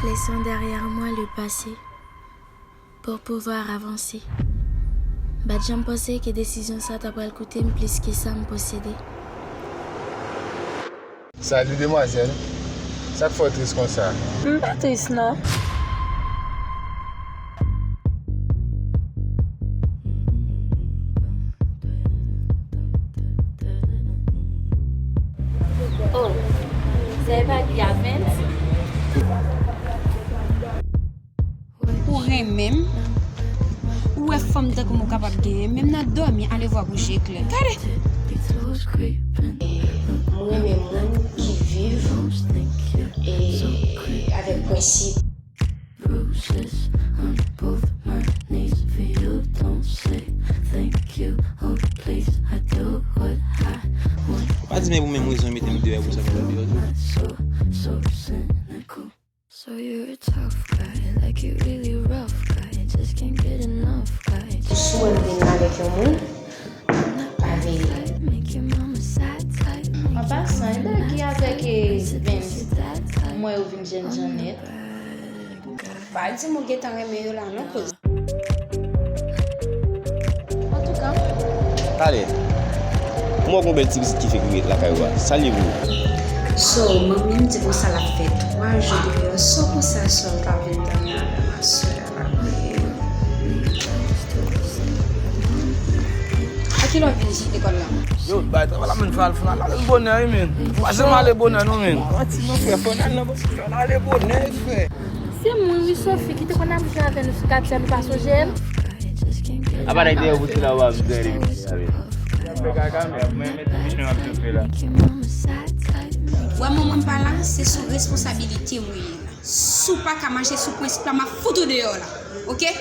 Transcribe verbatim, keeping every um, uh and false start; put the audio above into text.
Laissons derrière moi le passé pour pouvoir avancer. M pa t janm panse ke desizyon sa ta pral koute m plis ke sa m posede. Salut demwazèl. Sa k fè w tris konsa? M pa tris non. Oh, sa e pa Guy Avens? Ou renmen m? Ou wè fanm tankou m ou kapab genyen, menm nan dòmi, ale vwa bouche klè. Gade! M renmen moun ki viv e avèk prensip. Bruises on both my knees for you. Don't say thank you, oh please. I do what I want. Pa di men pou menm rezon mete m deyò pou sa mete m deyò tou. So, so cynical. So you're a tough guy, like you really rough guy. Just can't get enough guy. Ou sou wè m vin avèk yon moun, pa veye. Make your mama sad type. An pasan, e bèl ki avèk, eh, Vince. M wè yo vin jènjan nèt. Pa di m ou gentan renmen yo la non, kouz. Antouka. Talè. M wè gon bèl ti pitit ki fèk rive lakay ou a. Salye pou ou. So, manmi m di konsa l ap fè twa jou deyò. So, konsa sè w t ap vin dòmi avè m aswè a. A kilè w vin jete kò l la? Yo, bay travay la, men fè al fè l, al bonè, wi, men. Pase m ale bonè, non, men. Manti, non, frè, fò n al nan bò, fò n ale bonè, frè. Se mwen, wi, Sophie, ki te konn ap jwe avè nou sou Kapyè, nou pa sonje l? Apa nèg dèyè w pou ti la w ap gade misye la, men. Fè kaka, men, mwen mete misye ap tou fè la. Wè, manman m pa la, se sou responsabilite m ou ye la. Si w pa ka mache sou prensip la, m ap fout ou deyò la. Oke?